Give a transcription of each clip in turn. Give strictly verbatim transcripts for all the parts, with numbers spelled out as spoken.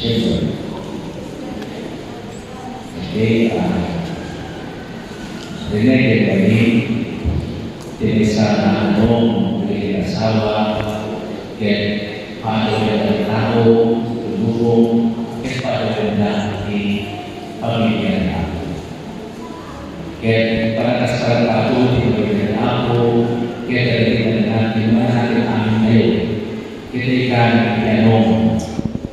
Siyempre. Okay, ah, Rene, kay Bani, ti maysa nga anong, dagiti asawa, ket paadawen ti tao, ti lubong, ket paadawen ti pamiliana. Ket panagkasaratato ti pamilian Apo, ket dagiti mananatiman ket amin tayo. Ket ikan iti anong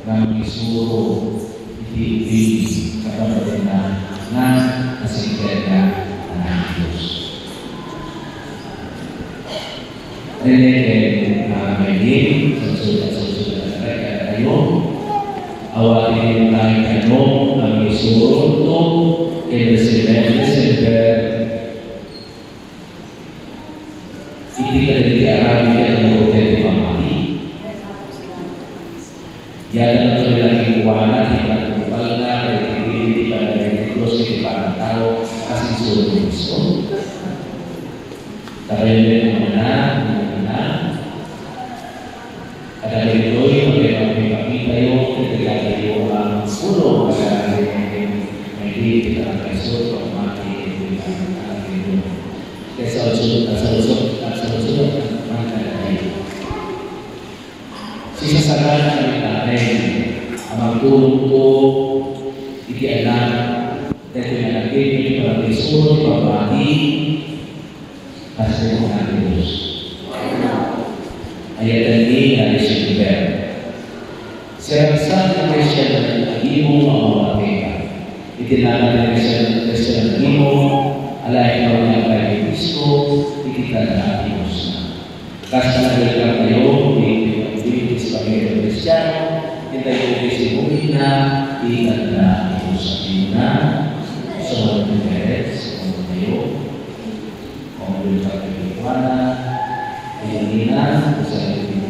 nga mangisuro iti ubing nga pambalinna nga nasingpet nga Anak ti Dios. Rene ken, ah, Maylin, saludsod, saludsod a tayo. Awaten tayo iti anong nga mangisuro ken December, December, iti kadagiti aramid ken ang importante pamati. Yadda nagkabila kenkuana ti pagtungpalna, kadagiti iti panagayat ti Dios iti panagtao, a sinsuroen ti Dios. Katayon met a manna, manna. Kadagitoy, mapipakitayo, kadagitoy ang ulo, kadagitoy, may di kita ang kaisot, pagmati, kadagitoy. Kaya sa usunod, sa usunod, sa usunod, ang kadagitoy. Sisasagana ni Tatay, ang magtulong ko, iti anak, dahil pinagpili ni Paradiso, ni Pamati, Kasi ang Dios. Ayaten ni nga December. Seragsak nga Kristian nga agimo nga mamatika. Iti nagan ni Kristian, Kristian agimo, alaen nga uliang kay Kristo, iti tanda ti Dios. Kas nga nagkakayo, iti pamilya Kristiano, iti tayo iti simulina, iti tanda ti Dios. Sa mga nagkakayo, sa mga tayo, Maulid sa Pilipinas, Pilipinas, sa Pilipinas.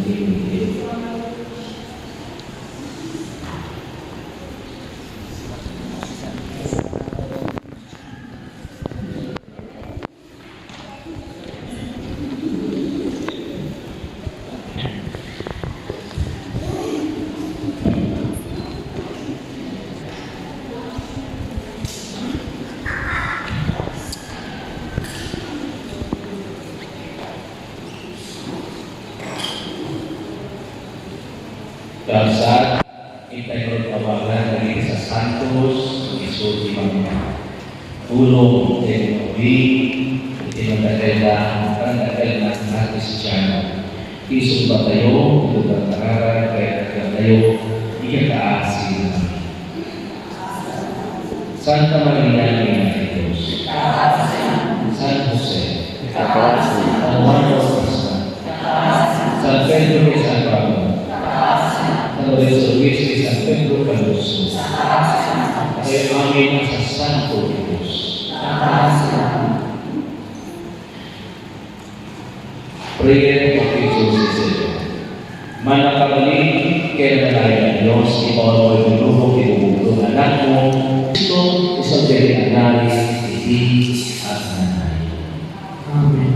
Kabsat, intayo pabagatan dagiti sasantos, isu ti mangtulong iti mauli, iti madakkel-, madakkel nga Kristiano. Isungbattayo ti lugar nga agraman, ket agyattayo iti kaasi. Santa Maria, Ina ti Dios. San Jose. San Juan Bautista. San Pedro ken San Pablo. San Lorenzo Ruiz ken San Pedro Cardoso. Ket amin a sasanto ti Dios. Pray for future citizen. Mannakabalin ken nanayon a Dios, ipaulmo iti lubong ti bubugto nga Anakmo, Cristo, isu ti Anak iti agnanayon. Amen.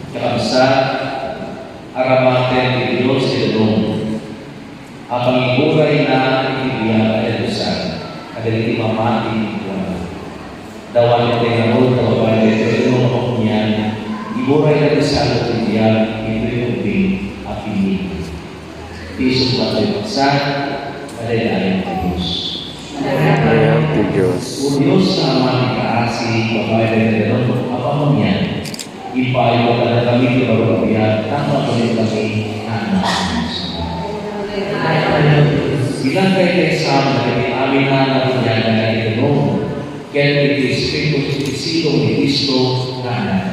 Kakabsat, aramaten ti Dios ti danum. A pangiburayna iti biag a dalusan kadagiti mamati kenkuana. Dawatentayo ngarud, ta babaen daytoy nga mapaunian, iburayna ti salud ti biag ditoy nga ubing a pinili. Ti isungbattayo, kakabsat, kadaydayaw ti Dios. Kadaydayaw ti Dios. O Dios nga Ama ti kaasi, babaen daytoy nga danum a pamunian, ipaayuda kadakami ti baro a biag, tapno agbalin kami nga anak. Ilan kay kaysa dagiti amin a nagbiag iti danum ken iti Espiritu ti silong ni Cristo nga Anak.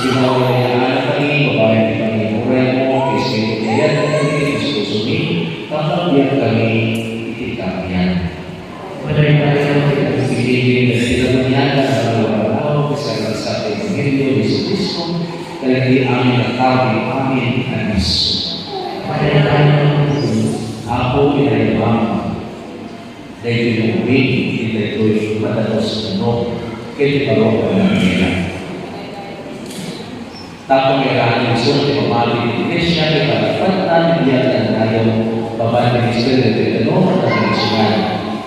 Ginawa nga anak kami, babaen ti pangiburaymo, ti Espiritu ti ayat, iti Espiritu ni, tapno agbiag kami iti kabiag. Pinili nga sila maniaga nga lugar-lugar, kasagaran sa Ebanghelio ni Jesu-Cristo, kadagiti amin a tabi, amin a Kristo. Apo, inayabam, daytoy nga ubing, iti daytoy madagus nga no, ket ti baro a panagbiag. Tapno mairanan isuna ti pamati ti Iglesia, ti pagpattan, ti biag ti aldaw, babaen ti misterio ti Eterno, ken ti bendisionan.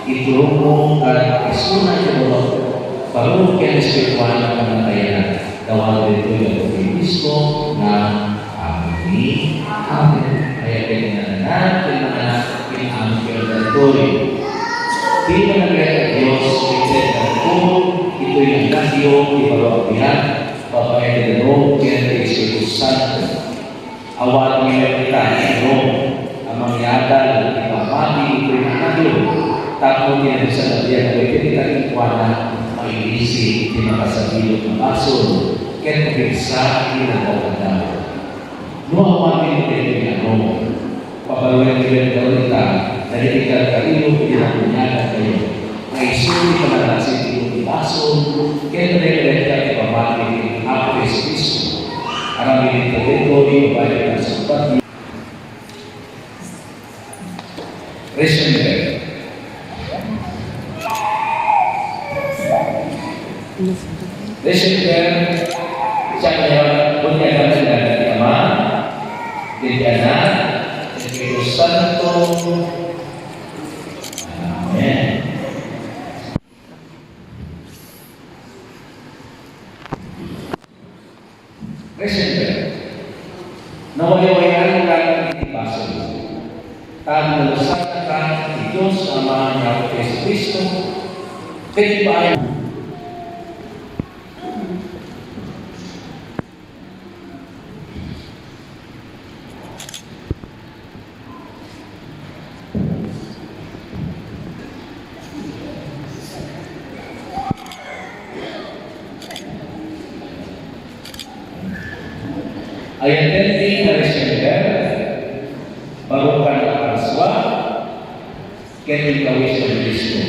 Iturongmo ket isuna ti bulong, parokyan espirituan a kamatayan. Dawat ditoy nga obispo nga Amen. Amen. Kaya pinanganak, pinanganak, pinanganak, pinanganak ditoy. Ti managayat a Dios, ited nga ito, itoy nga Iglesia, ti baro a biag, babaen ti Dios, ken ti Espiritu Santo. Awan nga ita, Dios, a mangyadal iti pamati iti panagadyo, tapno ti nabisan a biag a iti kenkuana, mailisi iti makasabilog a basol, ket mapigsa iti nagdagdagdaw. No awan ti daytoy nga adu, pabaruenyo ita, dagiti karkarilo iti nabuniagantayo. Nga isu ti panagsibilog ti basol, ken referensya ti pamati ni Apo Jesu-Cristo. Aramid iti daytoy, babaen ti nagsungbat. Resume. Resume. Siak nga bunyagan ti Ama, ti Anak, ti Espiritu Santo. Amen. Presenter, nawayawayaan ka iti basol. Ta nalusatka ti Dios Ama ni Apo Jesu-Cristo, ket ipaay Ayaten ti nga receiver, barukan a parsua, ket inkawis a ministro.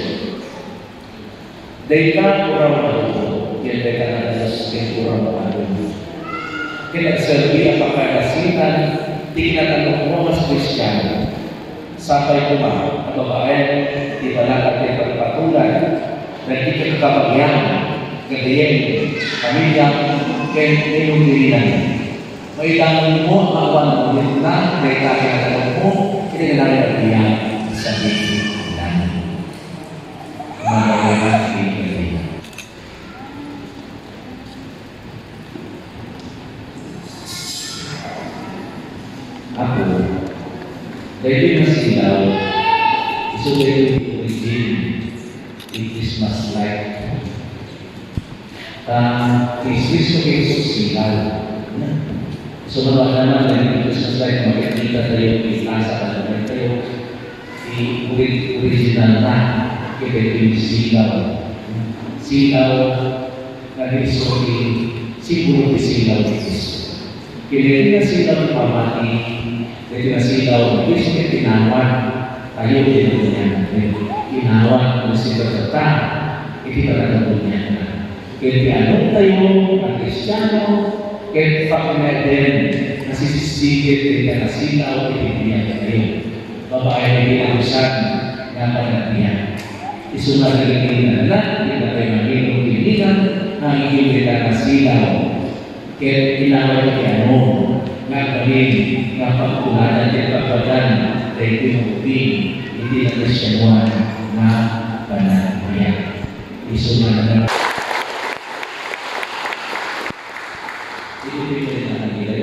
Dayta puraw a dugo, ken dayta nga Dios ken puraw a dugo. Ket agserbi a pakadasitan ti kinatalokmo nga Kristiano. Sapay koma a babaen ti balaka ti pagpatulan dagiti kakabagian, kadayen, pamilya, ken ninunggilinan. Maidanonmo nga awan unitna dayta kinatalokmo iti nagayat a biag sa langit. Manawagan ti Maria. Apo, daytoy nga silaw, isu daytoy ti origin ti Christmas light. Ta, ti Cristo Jesus silaw. Isu nga naman, daytoy ti Christmas light, makikita tayo, makikita tayo, Ti ori-, original na, ket daytoy silaw. Silaw nga isu ti simbolo ti silaw ti Cristo. Ket daytoy nga silaw ti pamati, daytoy nga silaw ti Cristo ket inawan tayo ti nabuniagan. Inawan no sika kata, iti pagkabuniagan. Ket ti anontayo a Kristiano, ket pakngaden nga sisisigit iti nasilaw iti biagtayo. Babaen iti anusan nga panagbiag. Isu nga dagiti nalna, iti natay mangilo ti bilang, nga agigimit a nasilaw. Ket inawan iti anu, nga agbalin, nga pagtuladan iti pagbadan, daytoy nga ubing, iti nakristianoan nga panagbiag. Isu nga nagara-, iti pinili na kanila,